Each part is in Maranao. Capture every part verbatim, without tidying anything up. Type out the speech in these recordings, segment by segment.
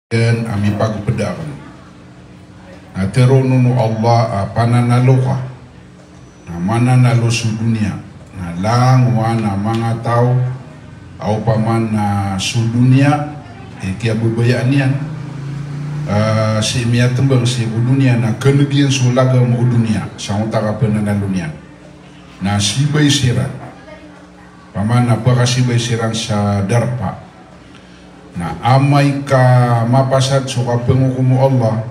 Ken a mipagpeda aken. Na teroon o Allah a pananalo ka. Na mananalo so doniya. Na langowan a manga taw a opama na so doniya i kiyababayaan iyan, ah, sii miyatembang sii ko doniya na keneg iyan so lagam o doniya sangkoto a kapananalo niyan. Na sibay siran. Opama na pekasibay siran sa darpa. Na amay ka mapasad so kapengokom o Allah,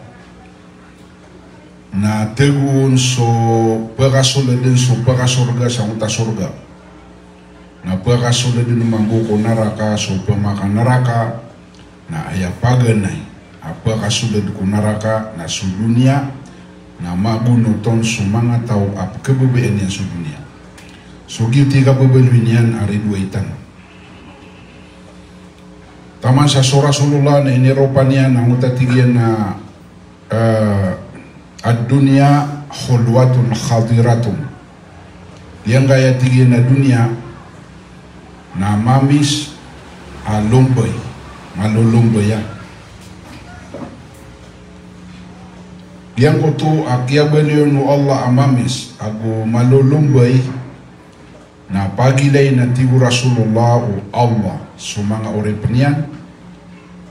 na tegoon so pekasoleden so pekasorga sangkoto a sorga. Na pekasoleden mambo ko naraka so pemakanaraka. Na aya paganay a pekasoled ko naraka na so doniya, na magonoton so manga taw a pekebabayaan iyan so doniya. So giyoto i kababaloy niyan a ridoay tano. Taman sa so Rasulullah na iniropa niyan angkoto a tig iyan a, eh, "Ad-dunya hulwatun khadiratun." Giyangkaya tig iyan a doniya na mamis a lombay, malolombay a. Giyangkoto a kiyabaloy o Allah a mamis ago malolombay, na pagilay na tig o Rasulullah o Allah so manga oripen iyan,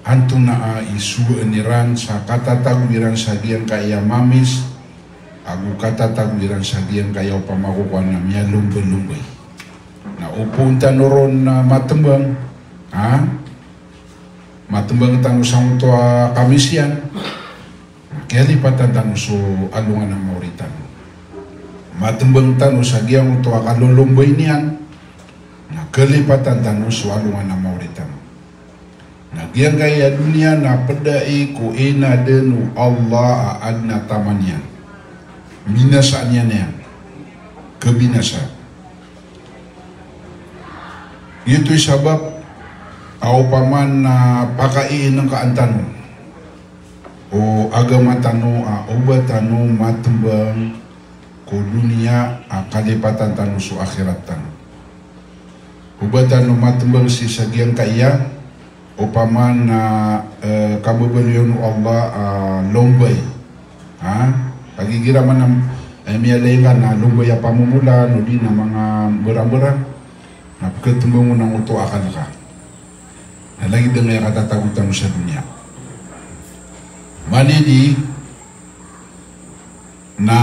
antonaa i sowaan iran sa katatago iran sa giyangkaya mamis, ago katatago iran sa giyangkaya opama ko kowan na miyalombay-lombay. Na opama tano ron na matembang, ha? Matembang tano sangkoto a kamis iyan. Kiyalipatan tano so alongan a maori tano. Matembang tano sa giyangkoto a kalolombay niyan, na kalipatan tano so alongan a maori tano. Na giyangkaya doniya na pedai ko inaden o Allah a aden a taman iyan. Binasaan iyan iyan. Kabinasa. Giyoto i sabap a opama na pakaiinengkaan tano o agama tano a oba tano matembang ko doniya a kalipatan tano so akhirat tano. Oba tano matembang sii sa giyangkaya opama na, eh, kababaloy on o Allah a lombay. Ha? Kagiya igira man a, eh, miyalay ngka na lombay a pamomola, odi na manga mberang-mberang. Na peketembang on angkoto a akal ka. Na lagid den aya katatago tano sa doniya. Manini na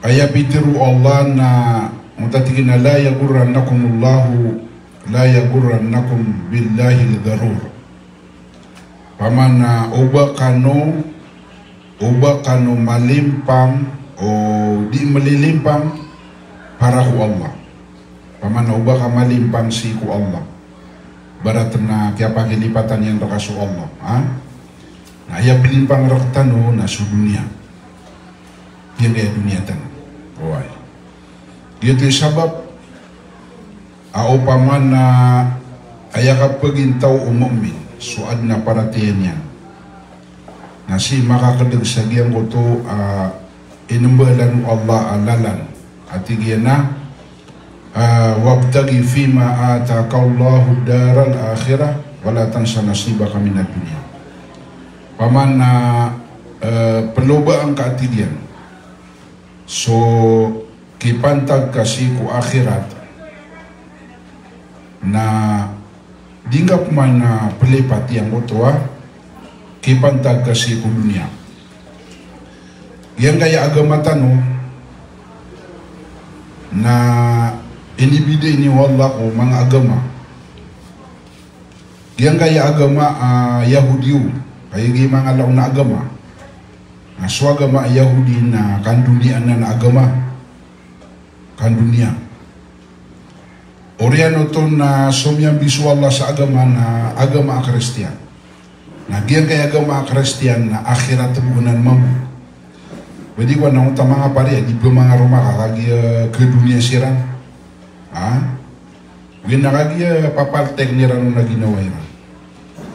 aya pitharo o Allah na, angkoto a tig iyan a, "La yaghurrannakumullahu, la yaghurrannakum billahil gharur." Opama na oba kano, oba kano malimpang o di malilimpang para ko Allah. Opama na oba ka malimpang sii ko Allah. Ibarat na kiyapakilipatan iyan reka so Allah, ha? Na aya pelimpang rektano na so doniya. Giyangkaya doniya tano. Oway. Giyoto i sabap a opama na aya kapagintaw o mu'min so aden a paratiyaya niyan. Na sii makakedeg sa giyangkoto a inembalan o Allah a lalan a tig iyan a, ah, "Wabtaghi fima atakallahud daral akhirah, wala tansa nasibaka minad dunya." Opama na, eh, pelobaan ka a tig iyan so kipantag ka sii ko akhirat, na di ngka pman a pelipat iyan angkoto a kipantag ka sii ko doniya. Giyangkaya agama tano na inibida ini o Allah ko manga agama. Giyangkaya agama a Yahudi o, kagiya manga laon a agama. Na so agama a Yahudi na kandoniyaan a agama. Kandoniya. Oriyan oto na so miyambi so Allah sa agama na agama a Kristiyan. Na giyangkaya agama a Kristiyan na akhirat bo anan mambo. Pwede ko na angkoto a manga pari a di pmangaroma ka kagiya kadoniya siran. Ha? Ogaid na kagiya papaltek iran on a ginawa iran.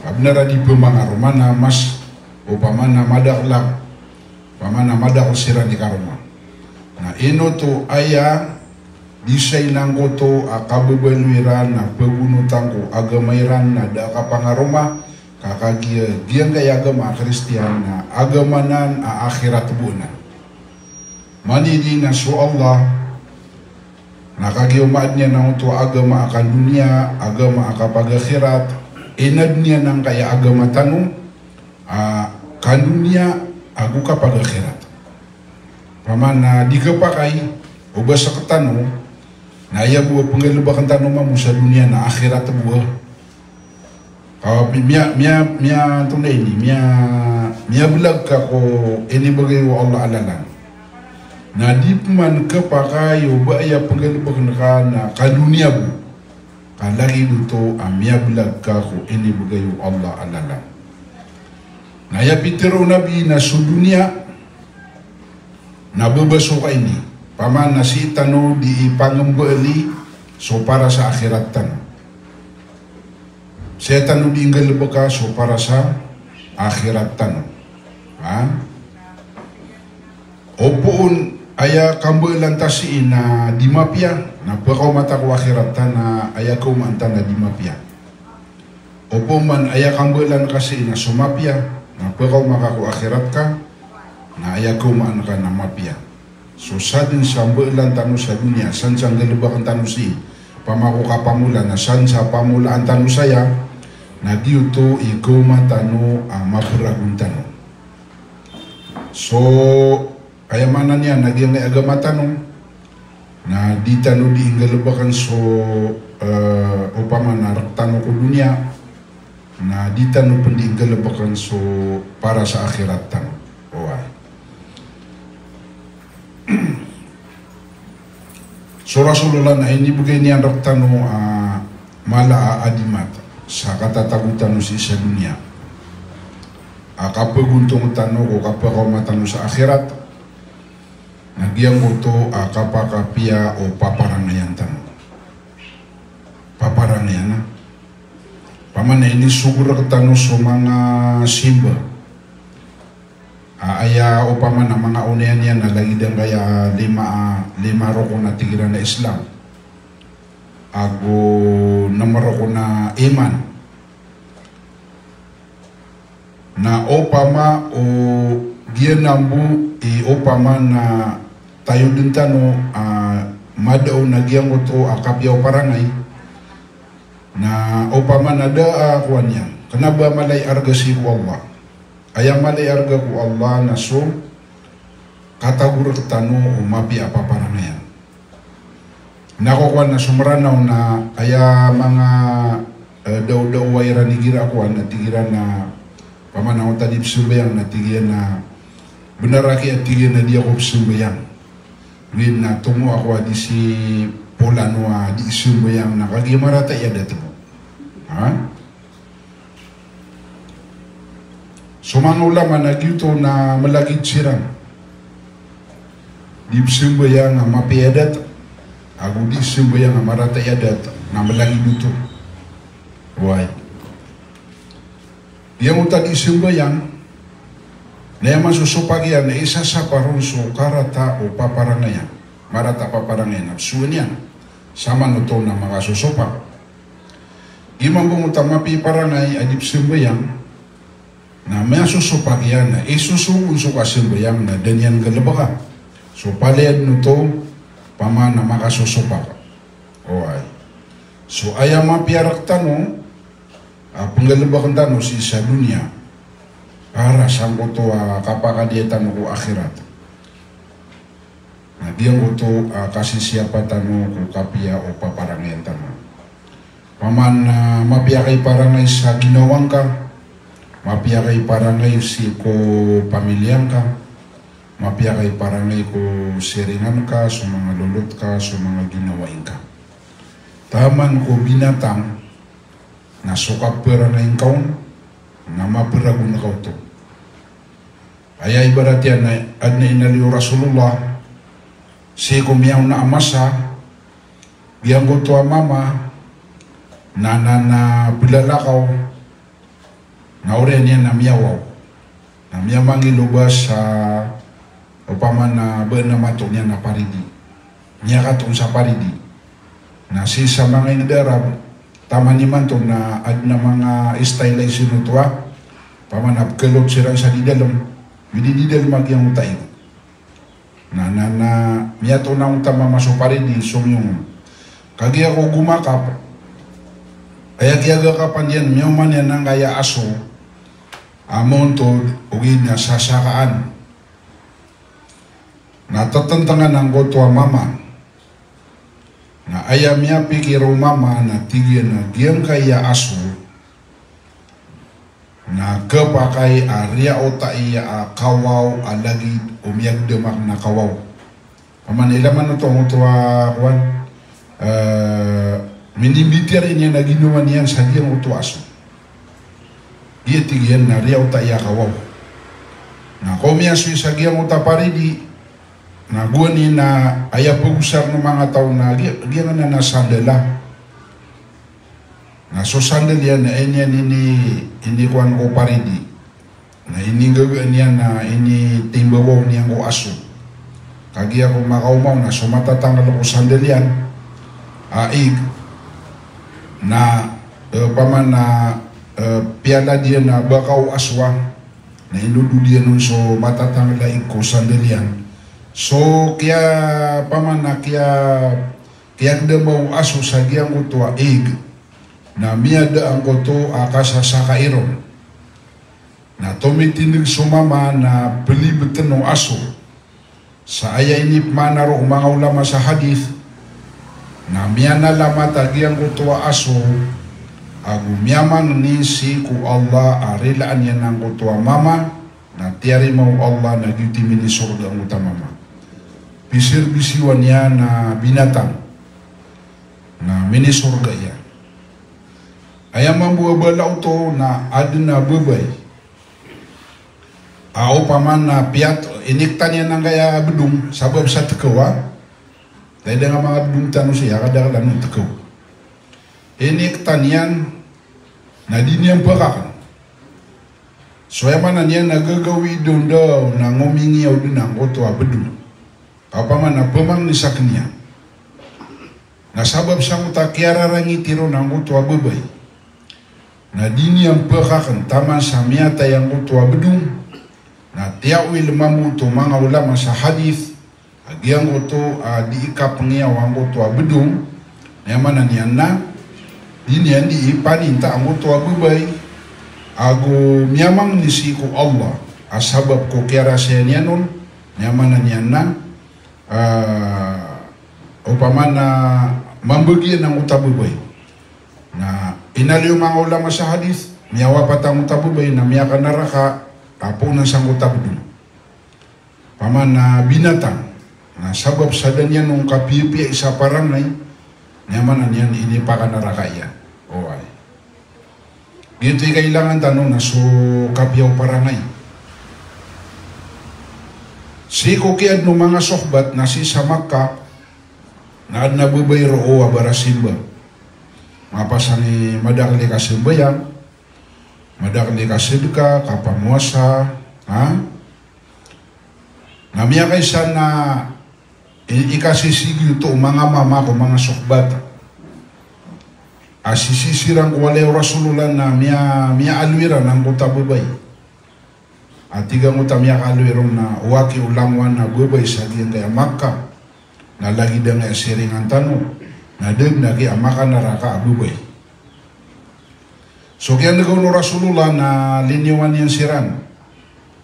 Kabenar a di pmangaroma na mas opama na madakel a, opama na madakel siran i karoma. Na ino oto aya Di saya inangkoto a kababaloy iran na pagonotan ko agama iran na da a kapangaroma, ka kagiya giyangkai a agama a Kristiyan na agama nan a akhirat bo anan. Manini na so Allah, na kagiya omaadn iyan angkoto a agama a kandoniya, agama a kapagakhirat, inadn iyan angkai a agama tano a kandoniya ago kapagakhirat. Paman na di khapakay o ba sktano na aya bo a pnggalbkn tano mambo sa doniya na akhirat bo. Ka miya, miya, miya, antonaa ini, miya, miyablag ka ko inibgay o Allah a lalan. Na di pman khapakay o ba aya pnggalbkn ka na kandoniya bo. Ka lagid oto a miyablag ka ko inibgay o Allah a lalan. Na aya pitharo o Nabi na so doniya na baba so ka ini. Paman na sii tano di ipangmbali so para sa akhirat tano. Sii tano di nggalbka so para sa akhirat tano. Ha? Opama aya kambalan ta sii na di mapiya, na pkaoma ta ko akhirat ta na aya kaomaan ta na di mapiya. Opama aya kambalan ka sii na so mapiya, na pkaoma ka ko akhirat ka, na aya kaomaan ka na mapiya. So sadn sa mbalan tano sa doniya, san sa nggalbkn tano sii, opama ko kapamola, na san sa pamolaan tano saya, na giyoto i kaoma tano a mapragon tano. So, aya maana niyan na giyangkai a agama tano, na di tano di nggalbkn so, eh, opama na rk tano ko doniya, na di tano pn di nggalbkn so para sa akhirat tano. Oway. So Rasulullah na inibgay niyan rk tano a mala a adimat sa katatago tano sii sa doniya. A kapagontong tano ko kapakaoma tano sa akhirat. Na giyangkoto a kapakapiya o paparangayan tano. Paparangayan a. Opama na inisogo rk tano so manga simba. A, aya opama na manga onayan iyan na lagid angkaya lima, a, lima rokon a tig iran a Islam. Ago nm rokon a iman. Na opama o giyanan bo i opama na tayo dn tano a mada on a giyangkoto a kapiya o parangay. Na opama na da a kowan iyan. Kna ba mala i arga sii ko Allah. Aya mala i arga ko Allah na so katago rk tano o mapiya a paparangayan. Na ko kowan na so Mranaw na aya manga, eh, daw-daw a iran igira a kowan na tig iran na opama na onta di pzambayang na tig iyan na bnar aki a tig iyan na di ako pzambayang. Giyangkoto a kowan di si polano a di pzambayang na kagiya marata i adat bo. Ha? So manga ulama na giyoto na mlagid siran. Di pzambayang a mapiya i adat, ago di pzambayang a marata i adat, na mlagid oto. Oway. Giyangkoto a di pzambayang, na aya masosopak iyan, na isa sa paron so karata o paparangayan. Marata a paparangayan, na pzoon iyan. Samanoto na makasosopak. Giya mambo oto a mapiya i parangay a di pzambayang, na miyasosopak iyan na isosogo on so kasambayang na da niyan galbka. So palaya dn oto opama na makasosopak. Oway. So aya mapiya rk tano a pnggalbkn tano sii sa doniya. Para sangkoto a kapakadiya tano ko akhirat. Na giyangkoto a kasisiyapa tano ko kapiya o paparangayan tano. Opama na mapiya ka i parangay sa ginawa ngka, mapiya ka i parangay sii ko pamilya ngka, mapiya ka i parangay ko siringan ka, so manga lolot ka, so manga ginawai ngka. Taman ko binatang, na so kaparangay ngka on, na mapragon ka oto. Aya ibarat iyan na adn a inaloy o Rasulullah, sii ko miyaona a masa, giyangkoto a mama, na, na, na plalakaw, na oriyan iyan na miyawaw. Na miyamangilobas sa opama na ba na mato niyan na paridi. Miyakatoon sa paridi. Na sii sa manga inged a Arab, taman imanto na aden a manga style a isinoto a, opama na pekhalot siran sa di dalem, midi di dalem a giyangkoto a ig. Na, na, na, miyatoon angkoto a mama so paridi, somiyong. Kagiya ko gomakap, aya kiyagakapan iyan, miyaoma niyan angkaya aso, a maontod, ogaid na sasakaan. Na tetentengan angkoto a mama. Na aya miyapikir o mama na tig iyan a giyangkaya aso na kepakay a riyaotaya a kawaw a lagid o miyagedam aken a kawaw. Opama na ilaman oto angkoto a kowan, eh, minimbitiyarai niyan a ginawa niyan sa giyangkoto a aso. Giya tig iyan na riyaotaya a kawaw. Na komiyasoy sa giyangkoto a paridi, na gowani na aya pegosaren o manga taw na giya, giyanan a sandal a. Na so sandal iyan na iniyan ini, inikowan ko paridi. Na ininggagaan iyan na initimbawaw niyan ko aso. Kagiya ko makaoma on na so matatanggal ko sandal iyan a ig na, eh, opama na, eh, piyalad iyan a baka o aso a, na inodod iyan on so matatanggal a ig ko sandal iyan. So kiya, opama na kiya, kiyagedama o aso sa giyangkoto a ig, na miyada angkoto a kasasakai ron. Na tomitindeg so mama na pelibeten o aso. Sa aya inipemaana ron o manga ulama sa hadith, na miyanalamat a giyangkoto a aso ago miyamangni sii ko Allah a rilaan iyan angkoto a mama, na tiyarima o Allah na giyoto i minisorga angkoto a mama. Piserbisiwan iyan a binatang na minisorga iyan. Aya mambo a bala oto na aden a babay a opama na piyat, iniktan iyan angkaya bedong sabap sa tekaw a. Taida nga manga bedong tano siya, kadaklan o tekaw. Iniktan iyan na di niyan pekaken. So aya maana niyan na gagawii dawndaw na ngomingiyaw den angkoto a bedong. Opama na pemangni saken iyan. Na sabap sangkoto a kiyararangiti ron angkoto a babay na di niyan pekaken taman sa miyatay angkoto a bedong. Na tiyaoy lemambo oto manga ulama sa hadith a giyangkoto a di ikapengiyaw angkoto a bedong, na aya maana niyan na di niyan di ipaninta angkoto a babay ago miyamangni sii ko Allah a sabap ko kiyarasaya niyan on, na aya maana niyan na, ah, opama na mambagian angkoto a babay. Na inaloy o manga ulama sa hadith, miyawapat angkoto a babay na miyakanaraka a poon sangkoto a bedong. Opama na binatang, na sabap sa da niyan on kapiyapiyai sa parangay, na aya maana niyan inipakanaraka iyan. Oway. Giyoto i kailangan tano na so kapiya o parangay. Sii ko kiyaden o manga sohbat na sii sa Makkah, na aden a babay roo a barasimba. Mapasang i madakel i kasambayang, madakel i kasadeka, kapamowasa, ha? Na miyakaisa na i-, ikasisigi oto o manga mama ko manga sohbat a sisii siran ko walay o Rasulullah na miya-, miyaaloy iran angkoto a babay. A tig angkoto a miyakaaloy ron na oway, ki o langowan a babay sa giyangkaya Makkah. Na lagid angkaya siringan tano, na da den a kiya makanaraka a babay. So kiyaneg on o Rasulullah na liniwan iyan siran.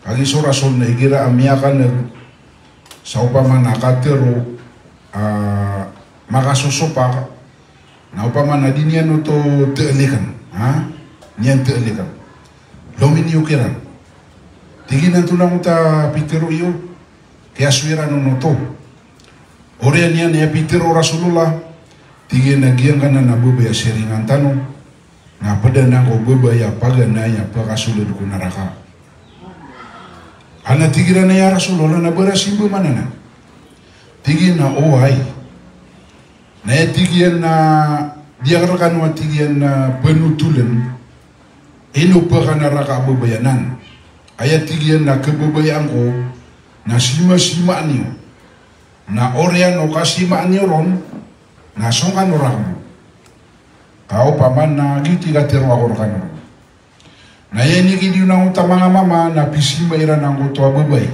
Kagiya so Rasul na igira a miyakaneg sa opama na katero a makasosopak, na opama na di niyan oto teeliken, ha? Niyan teeliken. Lominiyo kiran. Tig iyan, antonaa angkoto a pitero iyo? Kiyasoy iran on oto. Oriyan iyan a pitero o Rasulullah, tig iyan a giyangkanan a babay a siringan tano, na ped anan ko babay a paganay a pakasold ko naraka. Ana tig iran a ya Rasulullah, na barasimba man anan? Tig iyan a oway. Na aya tig iyan a di akn rekano a tig iyan a panotolen, ino pakanaraka a babay anan. Aya tig iyan a kababayaan ko na simasima niyo. Na oriyan o kasima niyo ron, Na song kano rakn. Ka opama na giyoto i katharo ako rkano. Na aya inikidiyo na angkoto a manga mama na pisimba iran angkoto a babay.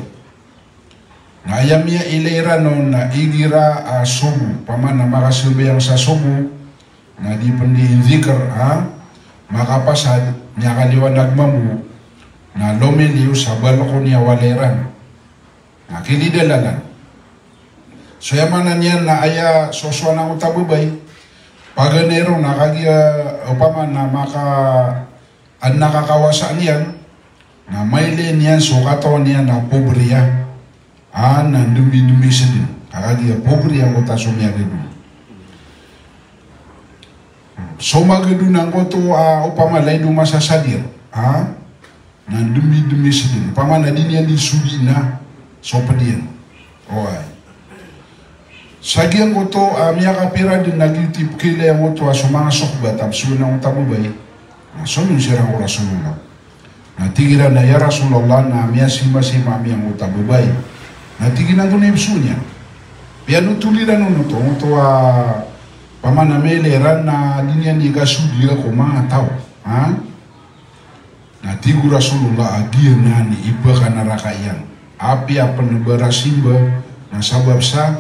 Na aya miyailay iran on na igira a sobo, opama na makasambayang sa sobo, na di pn di indikr a makapasad, miyakaliwanag mambo, na lomiliyo sa balkoni a walay iran. Na kilidalalan. So aya maana niyan na aya sosowan angkoto a babay, paganay ron na kagiya opama na maka, adn a kakawasaan iyan, na mailay niyan so katawan iyan a pobre iyan. A, na ndmidmi sdn. Ka kagiya pobre iyan angkoto a so miyagado. So magado na angkoto a opama lay do masasadir. A, na ndmidmi sdn. Opama na di niyan di sodi na so pd iyan. Oway. Sa giyangkoto a miyakapira dn na giyoto i pkhailay angkoto a so manga sohbat a pzowaan angkoto a babay. Na somiyono siran ko Rasulullah. Na tig iran a, "Ya Rasulullah, na miyasimasima ami angkoto a babay." Na tig iyan, "Antonaa i pzoon iyan?" Piyanothol iran on oto, oto a opama na mailay iran na di niyan di kasodiya ko manga taw. Ha? Na tig o Rasulullah a giyanan i pkanaraka iyan. Apiya pn barasimba, na sabap sa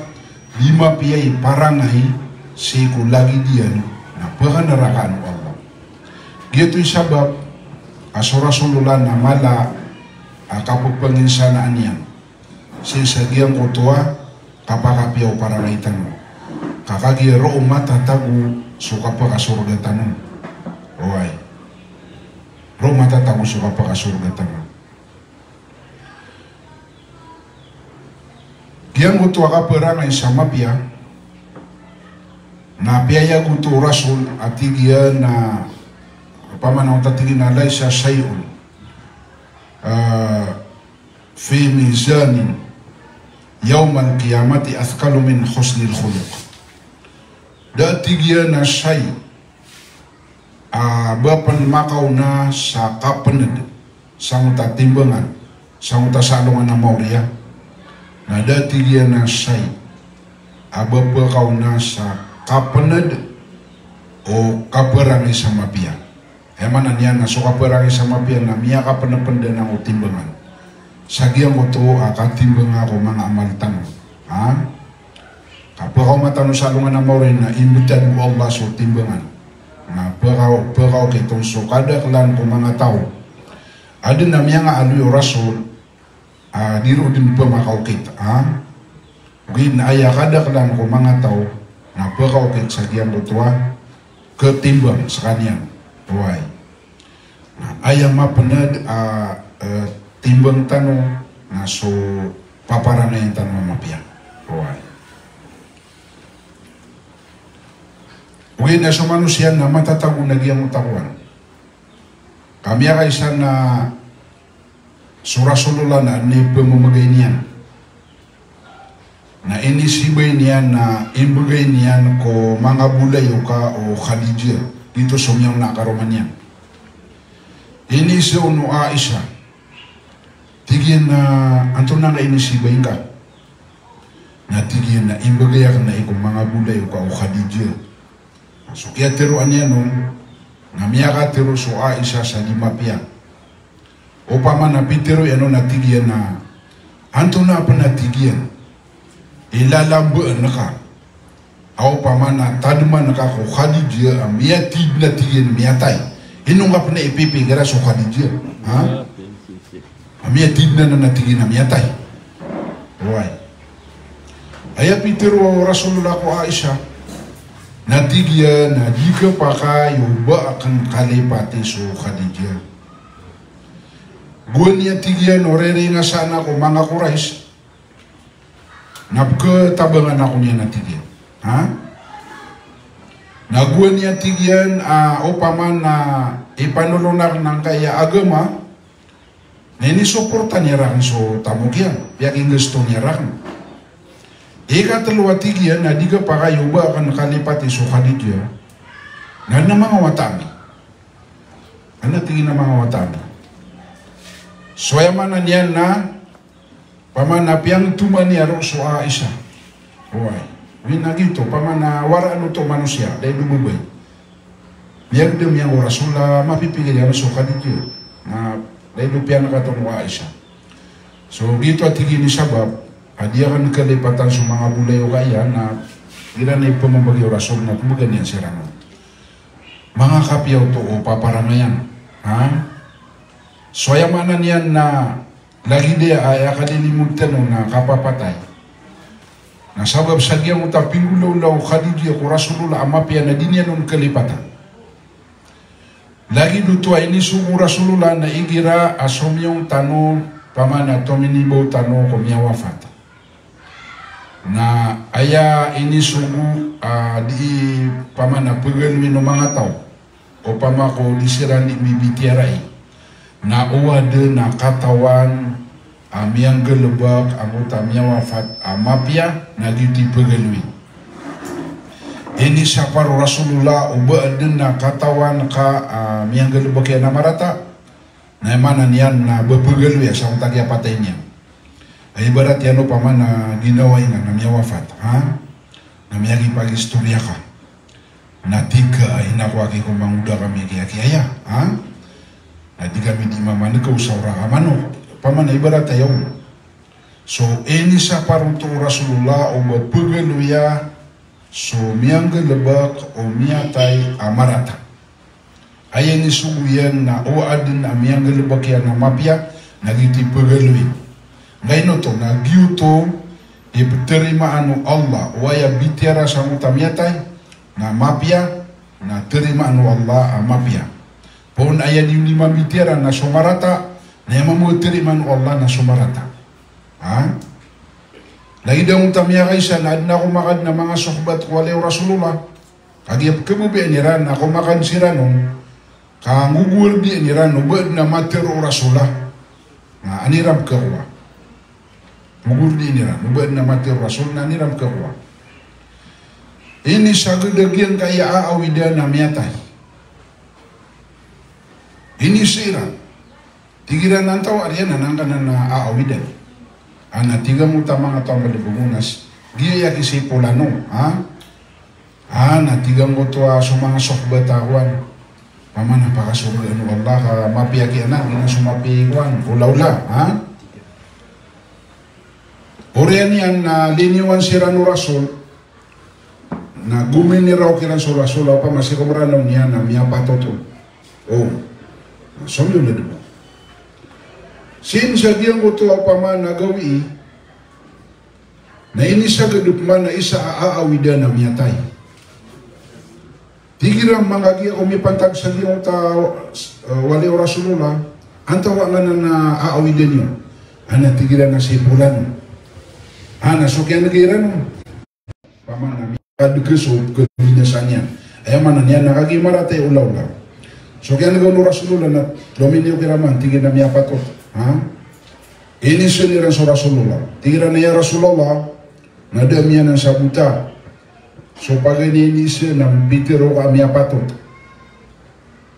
di mapiya i parangay sii ko lagid iyan, na pkanarakaan o Allah. Giyoto i sabap a so Rasulullah na mala a kappanginsanaan iyan. Sii sa giyangkoto a kapakapiya o parangay tano. Ka kagiya roo matatago so kapakasorga tano. Oway. Roo matatago so kapakasorga tano. Giyangkoto a kaparangay sa mapiya, na piyayag oto o Rasul a tig iyan a, opama na onta tig iyan a, "Laysa shay'un, ah, fi mizanin yawmal qiyamati athqalu min husnil khuluq." Da a tig iyan a shay a ba pn makaona sa kapnd sangkoto a timbangan sangkoto a salongan a maori a, na da a tig iyan a shay a ba pkaona sa kapnd o kaparangay sa mapiya. Aya maana niyan na so kaparangay sa mapiya na miyakapndpnd anan o timbangan sa giyangkoto a katimbanga ko manga amal tano. Ha? Ka pkaoma tano sa alongan a maori na imbtad o Allah so timbangan. Na pka-, pkaokit on so kadaklan ko manga taw. Adn a miyangaaloy o Rasul a di ron dn pmakaokit, ha? Ogaid na aya kadaklan ko manga taw na pkaokit sa giyangkoto a katimbang skaniyan. Oway. Na aya mapnd a, eh, timbang tano na so paparanayan tano a mapiya. Oway. Ogaid na so manosiya na matatago na giyangkoto a kowan. Ka miyakaisa na so Rasulullah na adn i pmamagay niyan. Na inisibay niyan na imbgay niyan ko manga bolay o ka o Khadijah. Giyoto so miyaona a karoma niyan. Inizaan o Aisha. Tig iyan a, "Antonaa nga inisibay ngka?" Na tig iyan a, "Imbgay akn ai ko manga bolay o ka o Khadijah." So kiyatharoa niyan on, na miyakatharo so Aisha sa di mapiya. Opama na pitharo iyan on na tig iyan a, "Antonaa pn," a tig iyan, "i lalambaan ka a opama na tadman ka ko Khadijah a miyatid na," tig iyan, "miyatay. Ino nga pn i pipikiran so Khadijah?" Ha? A miyatid na na tig iyan a miyatay. Oway. Aya pitharo o Rasulullah ko Aisha, na tig iyan a, "Di kapakay o ba akn kalipati so Khadijah. Gowani," a tig iyan, "o riringasaan ko manga Quraysh, na pkhatabangan ako niyan," a tig iyan. Ha? "Na gowani," a tig iyan, "a opama na ipanolon akn angkaya agama, na inisoporta niyan rakn so tamok iyan, piyakinggasto niyan rakn. Ikatlo," a tig iyan, "na di kapakay o ba akn kalipati so Khadijah, na adn a manga wata ami." Adn a tig iyan a manga wata ami. So aya maana niyan na opama na piyangthoman iyan roo so Aisha. Oway. Wina giyoto, opama na waraan oto o manosiya, lagid o babay. Miyagdam iyan ko Rasul a mapipikir iyan so Khadijah. Na lagid o piyanakatoon o Aisha. So, giyoto a tig iyan i sabap a di akn kalipatan so manga bolay o kaiyan na igira na ipmbagi o Rasul na pmbgan iyan siran on. Manga kapiya oto o paparangayan. Ha? So aya maana niyan na lagid aya a kalilimod tano na kapapatay. Na sabap sa giyangkoto a pinggolawla o Khadijah ko Rasulullah a mapiya na di niyan on kalipatan. Lagid oto a inisogo o Rasulullah na igira a somiyong tano opama na tominibaw tano ko miyawafat. Na aya inisogo a di opama na pagaloyin o manga taw. Opama ko di siran di mibitiyarai. Na o adn a katawan a miyanggalbk angkoto a miyawafat a mapiya na giyoto i pagaloyi. Inisapar o Rasulullah o ba adn a katawan ka a miyanggalbk iyan a marata. Na aya maana niyan na ba pagaloya sa onta kiyapatay niyan. Ay ibarat iyan opama na ginawa iyan na miyawafat, ha? Na miyagipagistoriya ka. Na tig ka a ina ko aki ko mangoda kami kiyakiya, ha? Na di kami di mamankaw sa ora ka manok. Opama na ibarat aya on. So, inisapar oto o Rasulullah o ba pagaloya so miyanggalbk o miyatay a marata. Aya inisogo iyan na o adn a miyanggalbk iyan a mapiya, na giyoto i pagaloyi. Ngaino oto, na giyoto i ptarimaan o Allah o aya bitiyara sangkoto a miyatay na mapiya, na tarimaan o Allah a mapiya. Poon aya di niyan mambitiyara na so marata, na aya mambo a tarimaan o Allah na so marata. Ha? Lagid angkoto a miyakaisa na adn a komakan a manga sohbat ko walay o Rasulullah. Kagiya pkhababayaan iran a komakan siran on, ka nggogowardiyan iran o ba adn a matero o Rasulullah. Na an iran pkhakowa. Nggogowardiyan iran o ba adn a matero o Rasul, na an iran pkhakowa. Inisagad a giyangkaya a aawidan a miyatay. Inisa iran. Tig iran a antaa a riyan a angkanan a aawidan. A na tig angkoto a manga taw a malbng on a, giya i aki si polano, ha? A na tig angkoto a so manga sohbat a kowan. Opama na pakasorgaan o Allah ka mapiya ki anan, giyanan so mapiya i kowan, olaola, ha? Oriyan iyan na liniyowan siran o Rasul, na gominiraw kiran so Rasul, opama sii ko Mranaw niyan na miyapatot on. O. Na somiyong na dn. Sii sa giyangkoto opama na gawii, na inisagad opama na isa a aawidan a miyatay. Tig iran manga giya ko mipantag sa giyangkoto a, eh, walay o Rasulullah, antaa angkanan a aawidan iyo? A na tig iran a si polano. A na so kiyan'ga iran on. Opama na miyakadg so kabinasa niyan. Aya maana niyan na kagiya marata i olaola. So kiyan'ga on o Rasulullah na lominiyo kiran man, tig iran a miyapatot. Ha? Iniza iran so Rasulullah. Tig iran a ya Rasulullah, na da a miyanan sa bota. So paganay a iniza na pitero ka a miyapatot.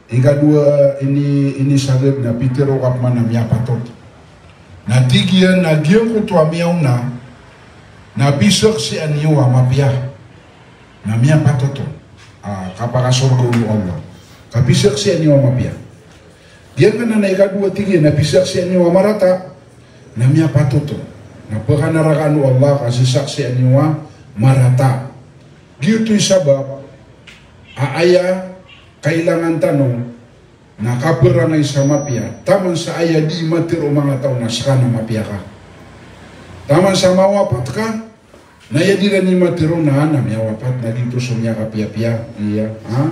Ikadowa ini, inisagad na pitero ka opama na miyapatot. Na tig iyan a giyangkoto a miyaona, na pizaksian iyo a mapiya. Na miyapatot on. A, kapakasorga on o Allah. Kapizaksian iyo a mapiya. Giyangkanan a ikadowa tig iyan a pizaksian iyo a marata, na miyapatot on. Na pkanarakaan o Allah ka sasaksian iyo a marata. Giyoto i sabap a aya kailangan tano na kaparangay sa mapiya, taman sa aya di matero o manga taw na ska na mapiya ka. Taman sa mawapat ka, na aya di ran i matero na, na miyawapat, na giyoto so miyakapiyapiya, iya, ha?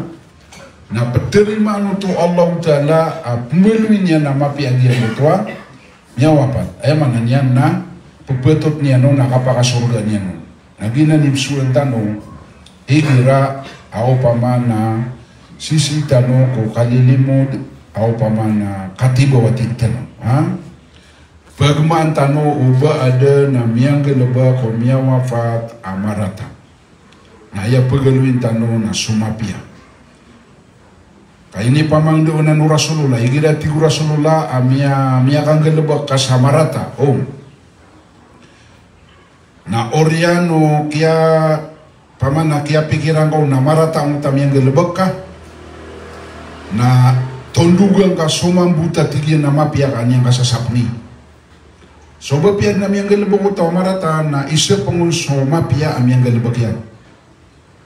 Na ptarimaan oto o Allahu Ta'ala a pmbaloy niyan a mapiya giyangkoto a miyawapat. Aya maana niyan na pphatoton iyan on, na kapakasorga niyan on. Na giyanan i psowan tano, igira a opama na sisii tano ko kalilimod a opama na katibawati tano. Ha? Pagmaan tano o ba adn a miyanggalbk o miyawafat a marata. Na aya pagaloyin tano na so mapiya. Ka inipamangndao anan o Rasulullah, igira tig o Rasulullah a miya, miyakanggalbk ka sa marata. O. Na oriyan o kiya, Opama na kiyapikiran ka on na marata angkoto a miyanggalebek ka, na tondogan ka so mambo ta tig iyan a mapiya ka an iyan ka sasapngi. So ba piya na miyanggalebek o taw a marata na isapeng on so mapiya a miyanggalebek iyan.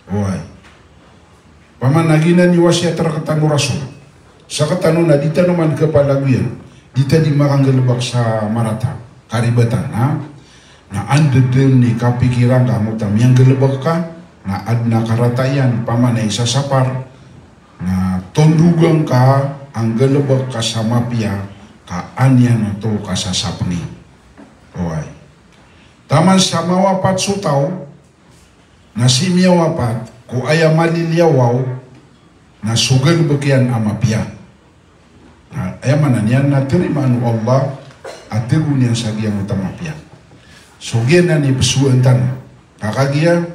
Oway. Opama na giyanan i wasiyat rektano o Rasul. Sektano na di tano man kepalagoyan, di ta di makanggalebek sa marata, karibatan, ha? Na anda den i kapikiran ka angkoto a miyanggalebek ka, na aden a karata iyan, opama na isasapar, na tondogan ka anggalebek ka sa mapiya, ka an iyan oto ka sasapngi. Oway. Taman sa mawapat so taw, na sii miyawapat ko aya maliliyawaw, na so galebek iyan a mapiya. Na aya maana niyan na tarimaan o Allah a tago niyan sa giyangkoto a mapiya. So giyanan i pesowaan tano. Ka kagiya,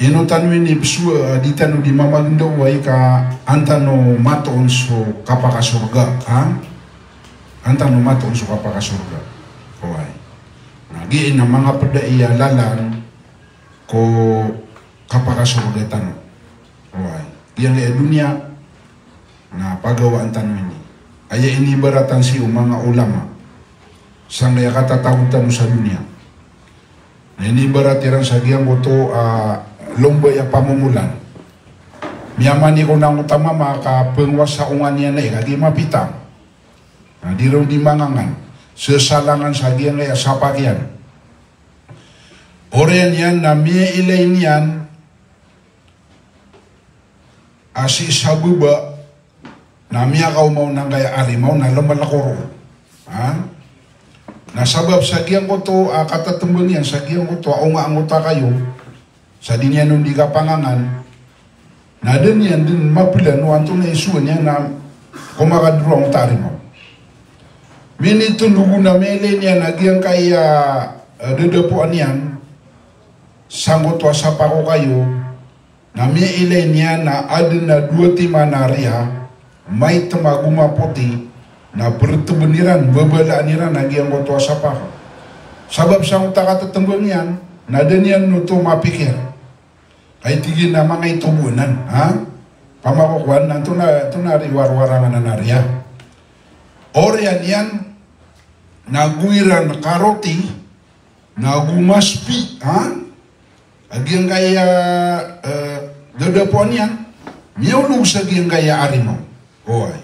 ino tano ini pesowa, di tano di mamagendao oway ka an tano matoon so kapakasorga, ha? An tano matoon so kapakasorga. Oway. Na giya ina manga peda iya lalan ko kapakasorga tano. Oway. Giyangkaya doniya na pagawaan tano ini. Aya inibaratan sii o manga ulama sangkaya katatago tano sa doniya. Na inibarat iran sa giyangkoto a lomba a pamomolan. Miyamani ko na angkoto a mama ka pengwasa ongan iyan ai, kagiya mapita. Na di ron di mangangan. Sesalangan sa giyangkaya sapak iyan. Oriyan iyan na miyailay niyan a sii sa baba na miyakaoma on angkaya arimaw na lemelek o roo. Ha? Na sabap sa giyangkoto a katatembang iyan, sa giyangkoto a onga angkoto a kayo, sa di niyan on di kapangangan, na da niyan den mapelan o antonaa i sowa niyan na komakadero angkoto a arimaw. Minitondogo na miyailay niyan a giyangkaya, eh, dadapoan iyan sangkoto a sapak o kayo, na miyailay niyan a aden a dowa timan a riya, maitem ago mapoti, na pereteben iran, babalaan iran a giyangkoto a sapak. Sabap sangkoto a katatembang iyan, na da niyan oto mapikir. Ay tig iyan a manga ito bo anan, ha? Opama ko kowan, antonaa, antonaa i warwarangan anan a riya. Oriyan iyan, na go iran karoti, na go maspi, ha? A giyangkaya, eh, dadapoan iyan, miyaolog sa giyangkaya arimaw. Oway.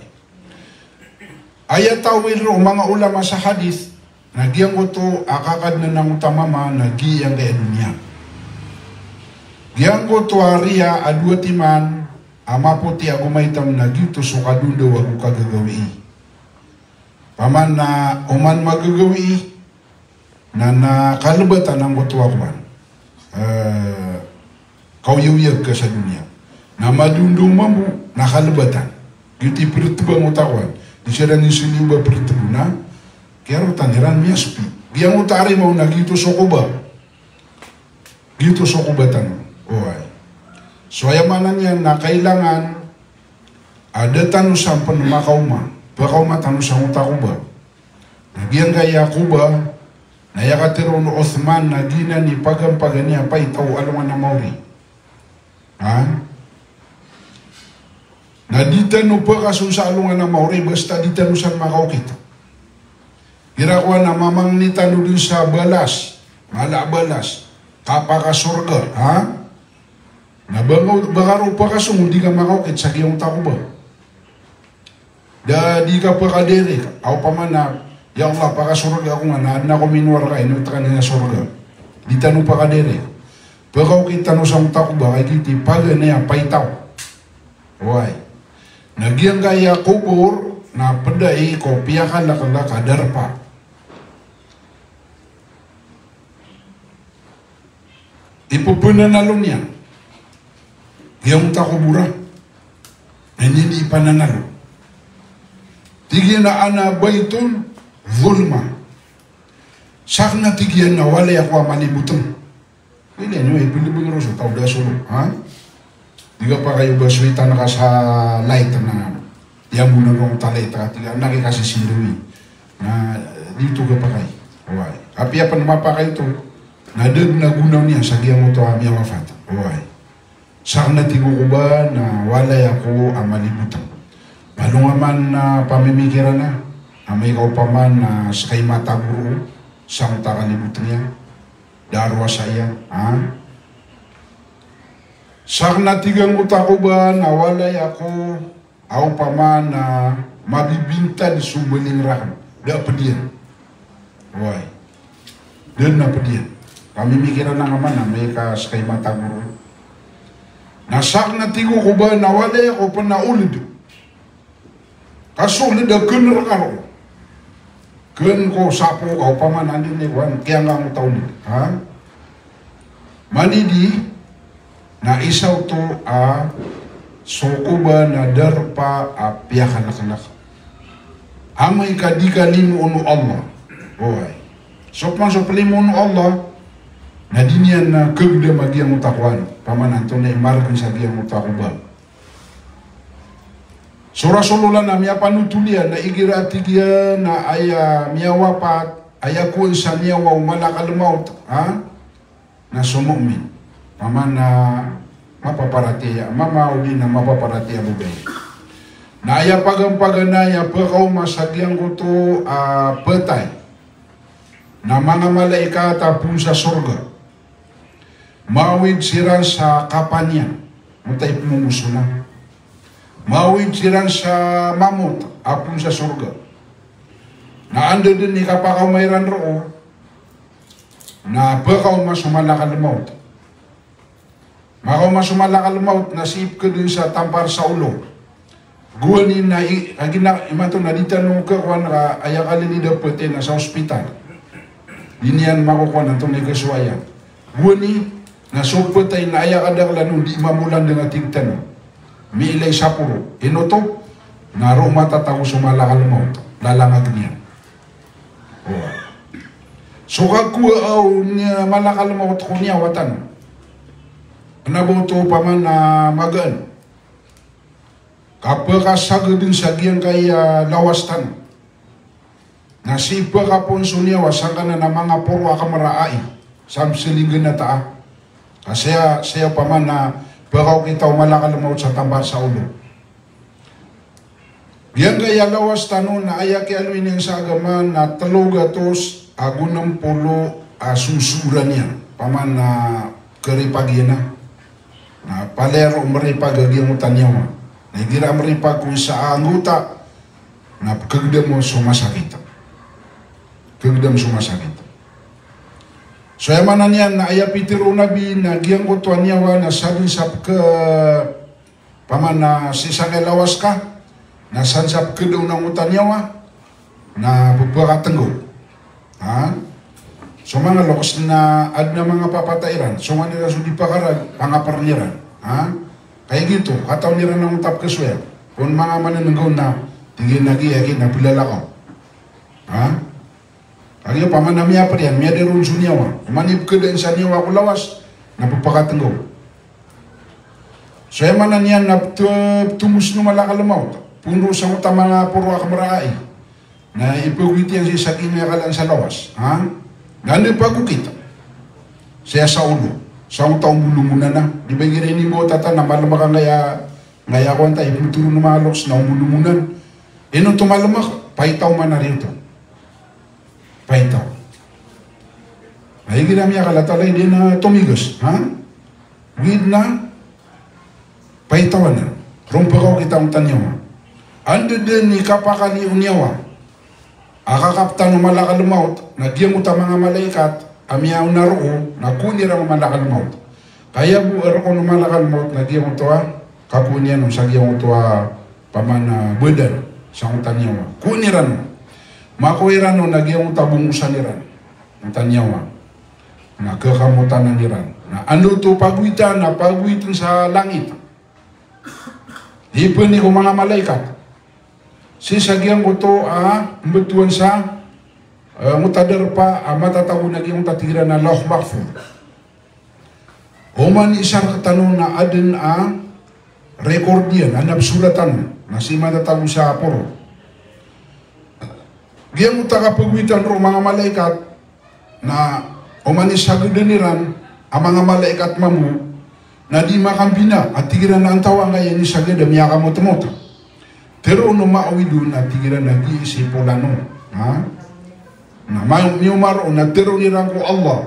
Aya tawil ron o manga ulama sa hadith, na giyangkoto a kakadnan angkoto a mama na giyangkaya doniya. Giyangkoto a riya a dowa timan a mapoti ago maitem na giyoto so kadondaw ago kagagawii. Opama na oman magagawii, na, na kalebatan angkoto a kowan. Eh, kaoyagoyag ka sa doniya. Na madondaw mambo, na kalebatan. Giyoto i pereteba angkoto a kowan. Di siran i seliw ba peretebo na kiyarotan iran miyaspi. Giyangkoto a arimaw na giyoto so koba. Giyoto so koba tano. Oway. So aya maana niyan na kailangan a da tano sampen makaoma. Pekaoma tano sangkoto a koba. Na giyangkaya koba, na aya katharo o Uthman na giyanan i pagampagan iyan a paitaw alongan a maori. Ha? Na di tano pekason sa alongan a maori, basta di tano san makaokit. Igira kowan a mamangni tano den sa balas, mala a balas, kapakasorga, ha? Na ba nga, ba ka ron pakason o di ka makaokit sa giyangkoto a koba. Da di ka pakadiri, a opama na, ya Allah, pakasorga ako nga, na, na ako minwarka, ino teka niyan sorga. Di tano pakadiri. Pekaokit tano sangkoto a koba, ka giyoto i paganay a paitaw. Oway. Na giyangkaya kobor, na ped ai ko piyakalaklak a darpa. Ipepenanalo niyan giyangkoto a koboran. Na iniipananalo. Tig iyan a ana baitun zulma. Saken a tig iyan na walay ako a maliboteng. Ilay niyo, ipelebeng ron so taw da solo, ha? Di ka pakay o ba so itan ka sa light na iyambonan ko angkoto a light ka, tig iyan a na kikasisindawi. Na di oto ka pakay. Oway. Apiya pen mapakay oto, Na da dn a gona niyan sa giyangkoto a miyawafat. Oway. Sakn a tig o ko ba na walay ako a malibotng. Palongaman na pamimikiran a, amay ka opama na ska i mata goro, sangkoto a kalibotng iyan, da a rowasa iyan, ha? Sakn a tig angkoto a ko ba na walay ako a opama na mabibintad so baling rakn, da a pd iyan. Oway. Da dn a pd iyan. Pamimikiran angka man a amay ka ska i mata goro. Na sakn a tig o ko ba na walay ako pn a old. Ka so old a kn rka roo. Kn ko sapo ka opama na andi ni kowan, kiyanga mo taw ni. Ha? Manidi na isa oto a so ko ba na darpa a piyakalklk. Amay ka di ka limoon o Allah. Oway. So pman so plimoon o Allah, na di niyan na kagdam a giyangkoto a kowan. Opama na antonaa i margn sa giyangkoto a ko ba. So Rasulullah na miyapanotol iyan na igira a tig iyan na aya miyawapat, aya kowan sa niyawa o malakal maut, ha? Na so mu'min. Opama na mapaparatiyaya, mama odi na mapaparatiyaya a babay. Na aya pagampaganay a pkaoma sa giyangkoto a ptay. Na manga malaikat a poon sa sorga. Mawid siran sa kapaniyan, mota i pmomosonan. Mawid siran sa mamot a poon sa sorga. Na anda dn i kapakaoma iran roo, na pkaoma so malakal maut. Makaoma so malakal maut na sii pkadn sa tampar sa olo. Gowani na i, a gina, imanto na di tano kakowan ka aya kalilid a ptay na sa ospital. Di niyan makokowan antonaa i kasowa iyan. Gowani na so ptay na aya kadaklan on di mamolandng a tig tano. Miilay sa poro. Ino oto? Na roo matatago so malakal maut. Lalangag iyan. Oway. So kakowaa o niyan malakal maut ko niyawa tano. Kna ba oto opama na magaan. Kapkasagdn sa giyangkaya lawas tano. Na sii pkapoon so niyawa sangkanan a manga poro a kmr a ai. Sa mslinggan a taa. Ka saya, saya opama na pkaokita o malakal maut sa tampar sa olo. Giyangkaya lawas tano na aya kiyaaloy niyan sa agama na tlo gatos ago nm polo a sosoran iyan. Opama na karipag iyan a. Na palaya roo mripag a giyangkoto a niyawa. Na igira a mripag ko isa a anggota, na pkhagdam so masakit. Khagdam so masakit. So aya maana niyan na aya pitharo o Nabi na giyangkoto a niyawa na sadn sa pkha Opama na sii sangkai lawas ka, na san sa pkhadaw na angkoto a niyawa, na pphakatnggaw. Ha? So manga loks na adn a manga papatay iran, so man iran so di pakarag, pangaprn iran. Ha? Ka giyoto, katawan iran angkoto a pkhasoya. Pn manga manannggaw na, tig iyan a giya, giya na plalakaw. Ha? Kagiya opama na miyapr iyan, miyadar on so niyawa. Oman i pkhadaan sa niyawa ko lawas, na pphakatnggaw. So aya maana niyan na pto-, ptombos o malakal maut. Phoon roo sangkoto a manga poro a kmr a ai. Na ipagowit iyan sii sa kiyangakalaan sa lawas. Ha? Na anda pagokit? Sii sa olo. Sangkoto a ombolongonan a. Di ba igira inimbawata na malmk angkaya, angkaya kowan ta, ipmtoron o manga loks na ombolongonan. Ino oto malmk? Paitaw man a riyoto. Paitaw. Na igira miyakala ta lay di na tomigas, ha? Wid na paitaw anan. Roo pkhakaokita angkoto a niyawa. Anda dn i kapakali o niyawa a kakaptan o malakal maut, na giyangkoto a manga malaikat a miyaona roo, na koon iran o malakal maut. Kaya bo a roo o malakal maut, na giyangkoto a kakoon iyan on sa giyangkoto a opama na badan sangkoto a niyawa. Koon iran on. Makowa iran on na giyangkoto a bongosan iran. Angkoto a niyawa. Na khakamotanan iran. Na anda oto pagowitan, na pagowitn sa langit. Ipanik o manga malaikat. Sii sa giyangkoto a mbtowan sa, eh, angkoto a darpa a matatago na giyangkoto a tig iran a Lawh Mahfudh. Oman i isa rktano na adn a record iyan, adn a psorat tano, na sii matatago sa poro. Giyangkoto a kapagowitan roo o manga malaikat, na Oman i sageden iran a manga malaikat mambo, na di makambina, a tig iran a antawaa angkaya inisaged a miyakamotmot. Tero o ma'awidun a tig iran a giyai si polano. Ha? Na ma-, miyomaroon na tero iran ko Allah.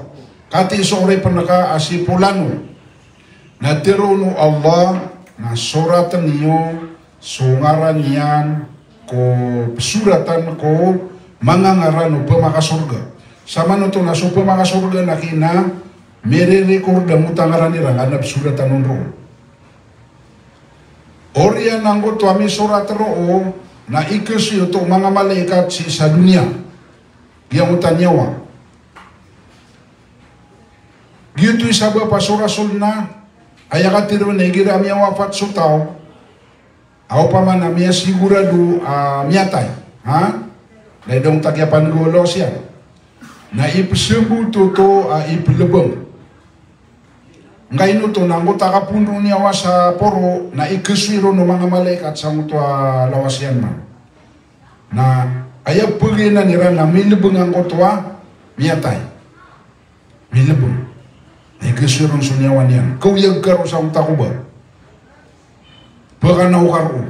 Katii so oripen ka a si polano. Na tero o Allah, na soraten iyo so ngaran iyan ko pesoratan ko manga ngaran o pemakasorga. Samanoto na so pemakasorga na kena mire-record angkoto a ngaran iran a pesoratan on roo. Oriyan angkoto a misorat roo na ikasoy oto o manga malaikat sii sa doniya. Giyangkoto a niyawa. Giyoto i sabap a so Rasul na aya katero na igira a miyawafat so taw, a opama na miyasigorado a miyatay, ha? Na ida on ta kiyapanggolaw siya. Na ipesembot oto a ipelebeng. Ngkaino oto na angkoto a kapoon o niyawa sa poro na ikasoy ron o manga malaikat sangkoto a lawas iyan man. Na aya pegenan iran na milebeng angkoto a miyatay. Milebeng. Na ikasoy ron so niyawa niyan. Kaoyag ka roo sangkoto a koba. Pekanaw ka roo.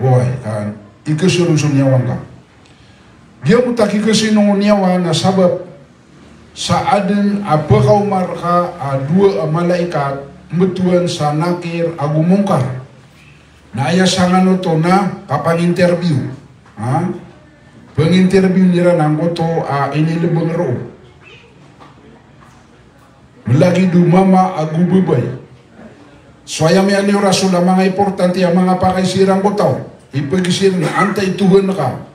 Oway, ka ikasoy ron so niyawa ngka. Giyangkoto a kikasoy o niyawa na sabap sa aden a pekaoma reka a dowa a malaikat, mbetowan sa Nakir ago Mungkar. Na aya sanganoto na kapanginterview. Ha? Penginterview iran angkoto a inilebeng roo. Melagid o mama ago babay. So aya miyaaloy o Rasul a manga importante a manga pakay siran ko taw. Ipagizaan na antai i Tohan ka.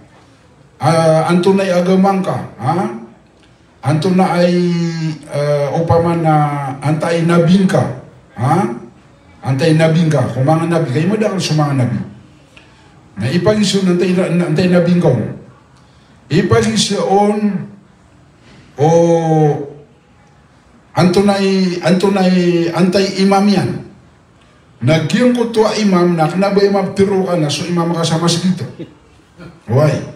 Ah, antonaa i agama ngka. Ha? Antonaa i, eh, opama na antai i nabi ngka. Ha? Antai i nabi ngka. Ko manga nabi. Kay madakl so manga nabi. Na ipagizaan antai, antai i nabi ngka on. Ipagizaan o antonaa i, antonaa i, antai i imam iyan. Na giyangkoto a imam na kena ba i maptero ka na so imam ka sa masgit. Oway.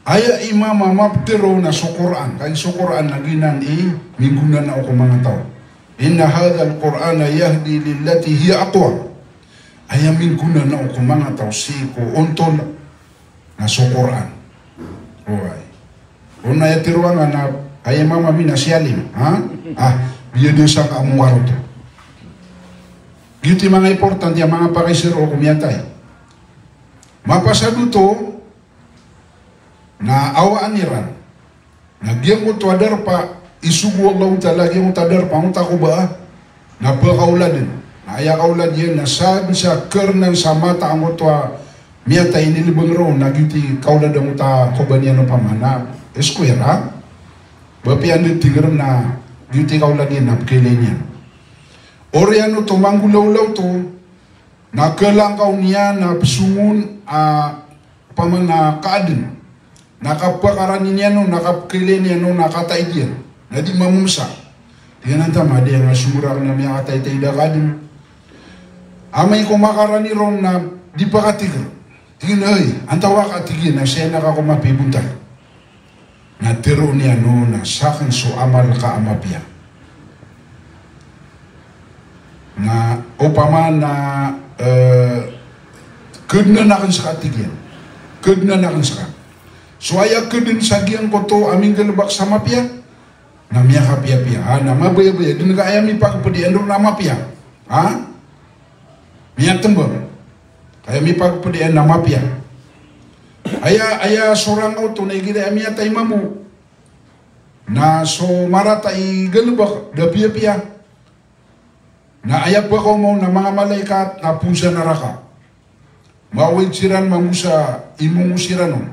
Aya imam a maptero na so Qur'an. Kay so Qur'an na giyanan i minggonanao ko manga taw. Inna hadhal Qur'ana yahdi lillati hiya aqwam. Aya minggonanao ko manga taw sii ko ontol na so Qur'an. Oway. Ona aya tero angka na aya imam ami na si alim, ha? Ah, biyadiya sangka a Mungkar oto. Giyoto i manga importante a manga pakay sii roo ko miyatay. Mapasad oto na awaan iran. Na giyangkoto a darpa, isogo o Allahu Ta'ala giyangkoto a darpa, angkoto a koba, na pekaoladen. Na aya kaolad iyan na sabap sa kernan sa mata angkoto a miyatay a inilebeng roo, na giyoto i kaolad angkoto a koba niyan opama na square, ha? Ba piya anda tig iran na giyoto i kaolad iyan na pekailay niyan. Oriyan oto manggolawla oto, na kelangkaw niyan na pesongon a opama na kaaden. Na kapakarani niyan on, na kapekailay niyan on, na kataid iyan. Na di mamomesa. Tig iyan a antaa man, di nga somora aken a miyakataitaid a kaaden. Amay ko makarani ron na di pakatig. Tig iyan a, "Oy, antawaa ka?" Tig iyan a, "Saya na ka ko mapiya i bontal." Na tero niyan on a saken so amal ka a mapiya. Na opama na, eh, kednan aken seka, tig iyan. Kednan aken seka. So aya keden sa giyangkoto a minggalebek sa mapiya, na miyakapiyapiya. Ah, na mabayabaya. Di nga aya mipakapedian ron a mapiya. Ha? Miyatembang. Aya mipakapedian a mapiya. Aya, aya sorang oto na igira a miyatay mambo. Na so marata i galebek, da piyapiya. Na aya pekaoma on na manga malaikat, na poon sa naraka. Mawaid siran mambo sa imongo siran on.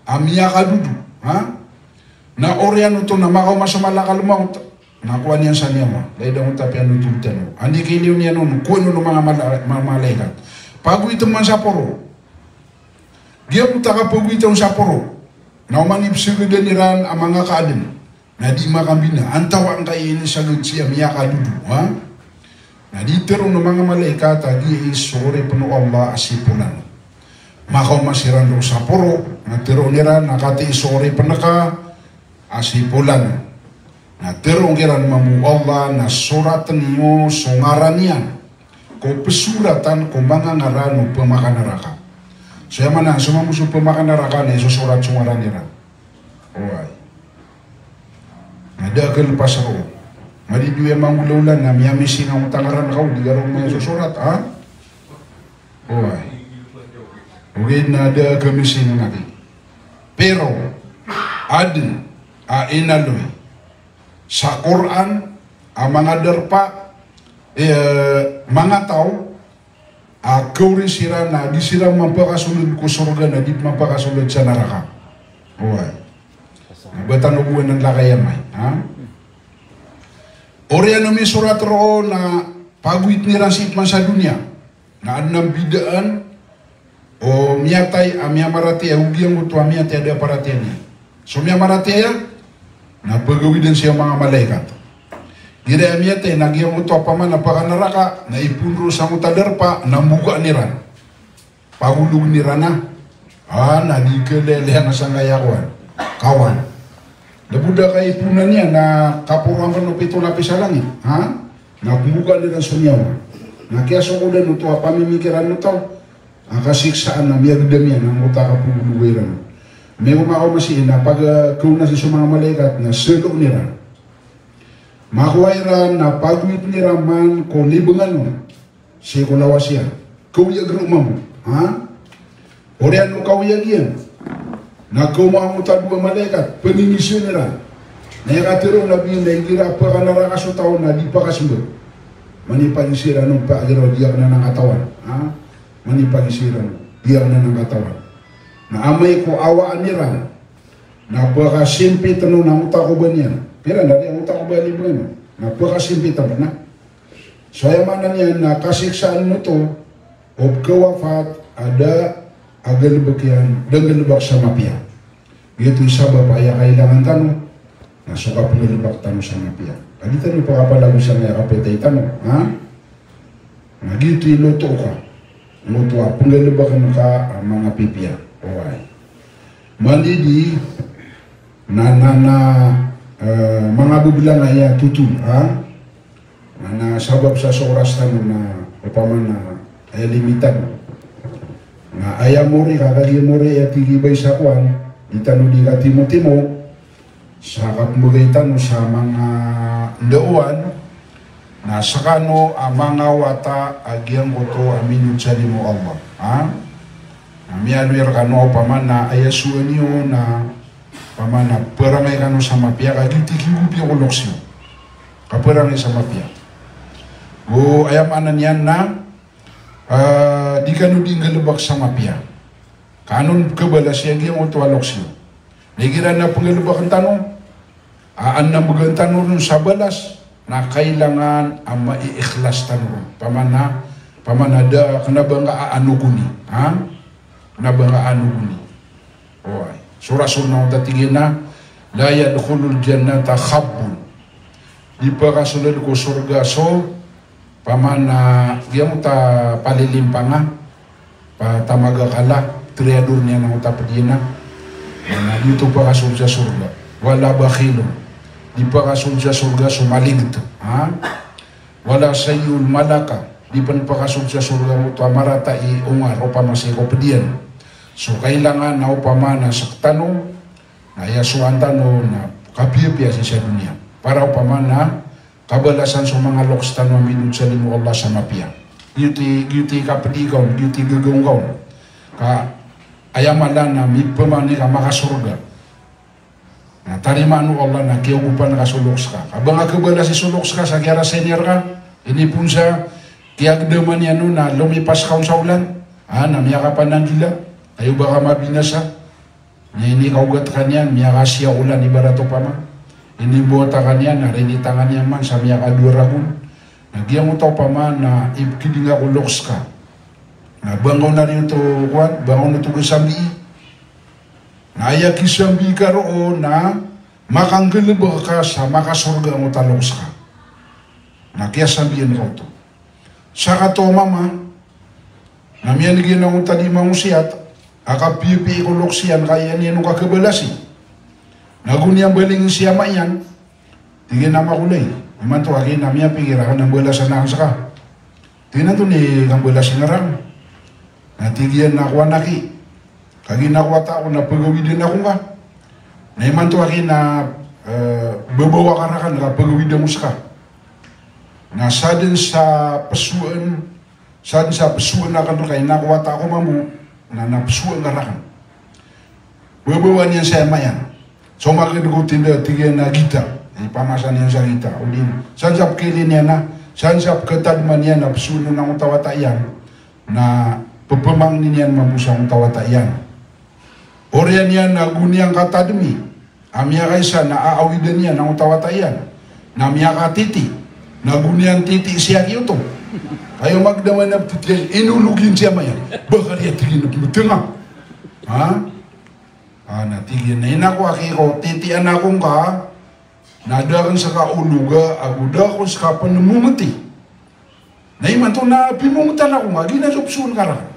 A miyakadodo, ha? Na oriyan oto na makaoma so malakal mawt. Na kowa niyan sa niyawa. Lagid angkoto a piyanotol tano. Anda i kailiyo niyan on, kowa on o manga mala-, manga malaikat. Pagoyiten man sa poro. Giyangkoto a kapagoyita on sa poro. Na oman i pesegedan iran a manga kaaden. Na di makambina, antawaa angkaya inisaged sii a miyakadodo, ha? Na di tero o manga malaikat a giyai so oripen o Allah a si polano. Makaoma siran roo sa poro, na tero iran a katii so oripen ka a si polano. Na tharoon kiran mambo o Allah na soratn iyo so ngaran iyan ko psoratan ko manga ngaran o pmakanaraka. So aya maana so mambo so pmakanaraka na isosorat so ngaran iran. Oway. Na da a kalpas roo. Madi di oya manggolawla na miyamising angkoto a ngaran ka o di ka roo maisosorat, ha? Oway. Ogaid na da a kamising aki. Pero adn a inaloy sa Qur'an a manga darpa, eh, manga taw a kaori siran na di siran mapakasold ko sorga na di mapakasold sa naraka. Oway. Na ba tano bo anan lakay amay, ha? Oriyan o misorat roo na pagoytn iran sii pman sa doniya. Na adn a mbidaan o miyatay a miyamaratiyaya, o giyangkoto a miyatay a da a paratiyaya niyan. So miyamaratiyaya na pagawidan siya o manga malaikat. Igira aya miyatay na giyangkoto a pamana pakanaraka na ipoon roo sangkoto a darpa na mbogaan iran. Pagologn iran a. Ah, na di kalelehan a sangkaya kowan. Kawan. Lbod a kaiponan iyan na kaporoan kano pito lapis a langit. Ha? Na mbogaan iran so niyawa. Na kiyasokodan oto a pamimikiran oto a kasiksaan a miyagdam iyan angkoto a kapagologa iran. Miyaoma ka o masi na pagkaona sii so manga malaikat na saloon iran. Makowa iran na pagoytn iran man ko libangan on sii ko lawas iyan. Kaoyag roo mambo. Ha? Oriyan o kaoyag iyan na kaoma angkoto a dowa a malaikat, pangingizn iran. Na aya katharo o Nabi na igira pakanaraka so taw na di pakasmbag. Manipangisi iran on pa igira o di akn anan katawan. Ha? Manipangisi iran on. Di akn anan katawan. Na amay ko awaan iran na pakasimpitn on angkoto a koba niyan. Pira na di angkoto a koba a libangan on. Na pakasimpitn on na. So aya maana niyan na kasiksaan oto o pkhawafat a da a galbk iyan, da nggalbk sa mapiya. Giyoto i sabap a aya kailangan tano na so kapnggalbk tano sa mapiya. Ka di tano pakapalagoy sa aya kapatay tano, ha? Na giyoto i loto ka. Loto a pnggalbkn ka a manga pipiya. Oway. Manidi na, na, na, eh, manga bblanga aya totol, ha? Na, na sabap sa so oras tano na opama na aya limitan. Na aya mori ka, kagiya mori aya tig i Bay sa kowan, di tano di katimotimo sa kapmbgay tano sa manga ndaowan, na skano a manga wata a giyangkoto a minod sa limo o Allah. Ha? Na miyaaloy rkano opama na aya sowa niyo na opama na pharangay kano sa mapiya ka giyoto i kigopiya ko loks iyo. Kapharangay sa mapiya. Go aya maana niyan na, ah, di kano di nggalbk sa mapiya. Ka an on kabalasi a giyangkoto a loks iyo. Na igira na pnggalbkn tano, a, an na mbgan tano ron sa balas, na kailangan a maiikhlas tano ron. Opama na, opama na da, kna ba nga a anogoni. Ha? Kna ba nga a anogoni. Oway. So Rasul na oto a tig iyan a, "La yadkhulul jannata khabbun." Di pakasold ko sorga so, opama na, giyangkoto a palilimpanga, pa tamaga kala, triyador niyan angkoto a pd iyan a. Na di oto pakasold sa sorga. Wala bakhilun. Di pakasold sa sorga so malikt. Ha? Wala sayyul malaka. Di pn pakasold sa sorga oto a marata i onga, opama sii ko pd iyan. So kailangan na opama na sktano, na aya sowaan tano na kapiyapiya sii sa doniya. Para opama na kabalasan so manga loks tano a minod sa limo o Allah sa mapiya. Giyoto i, giyoto i kapdi ka on, giyoto i gagaw ngka on. Ka aya mala na miphamangni ka makasorga. Na tarimaan o Allah na kiyaogopan ka so loks ka. Ka ba nga kabalasi so loks ka sa kiyarasay niyan rka, inipoon sa kiyagdaman iyan on na lomipas ka on sa olan. Ah, na miyakapananggila. Kayo ba ka mabinasa. Na inikaogat ka niyan, miyakasiya olan ibarat opama. Inimbawata ka niyan, na rinitangan iyan man sa miyakadowa ragon. Na giyangkoto opama na ipkidinga ko loks ka. Na ba nga on ari oto kowan, ba nga on oto kasambii. Na aya kisambii ka roo na makanggalbk ka sa makasorga angkoto a loks ka. Na kiyasambian ka oto. Sakataw a mama, na miyaneg iyan angkoto a di mangosiyat a kapiyapiya ko loks iyan ka aya niyan on kakabalasi. Na go niyan balingn si ama iyan, Tig iyan a makolay, imanto aki na miyapikir akn a mbalasan akn ska. Tig iyan, antonaa i kambalasn ngka rakn? Na tig iyan a kowan aki, kagiya na kowata ako na pagawidan ako ngka. Na imanto aki na, eh, babawa ka rakn ka pagawidan ko ska. Na sadn sa psoan, sadn sa psoan akn rka i na kowata ako mambo, na, na psoan ka rakn. Babawaan iyan saya mayan. So makd ko tinda, tig iyan a gita. Ipamasa niyan sa gita. Odi na, sadn sa pkailin iyan a, sadn sa pkatadman iyan a psoan o angkoto a wata iyan, na pphamangnin iyan mambo sa angkoto a wata iyan. Oriyan iyan a go niyan katadmi a miyakaisa na aawidan iyan angkoto a wata iyan, na miyakatiti, na go niyan titi si aki oto. Kayo magdama na ptiti iyan, inologin siya mayan. Ba kariya, tig iyan a pmbtnga. Ha? Ah, na tig iyan a, ina ko aki ko, titian ako ngka, na da akn ska ologa, ago da akn ska pn momoti. Na imanto na pimomotn ako ngka, giya na so psoon ka rakn.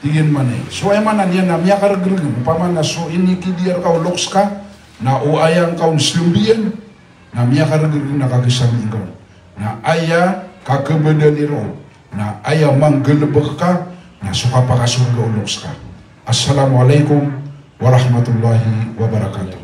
Tig iyan mambo. So aya maana niyan na miyakargrg, opama na so inikidiyar ka o loks ka, na o aya ngka on sambiyan, na miyakargrg na kagiya sambi ngka on. Na aya kakabadali ron, na aya manggalbk ka, na so kapakasorga o loks ka. Assalamu alaikum warahmatullahi wabarakatuh.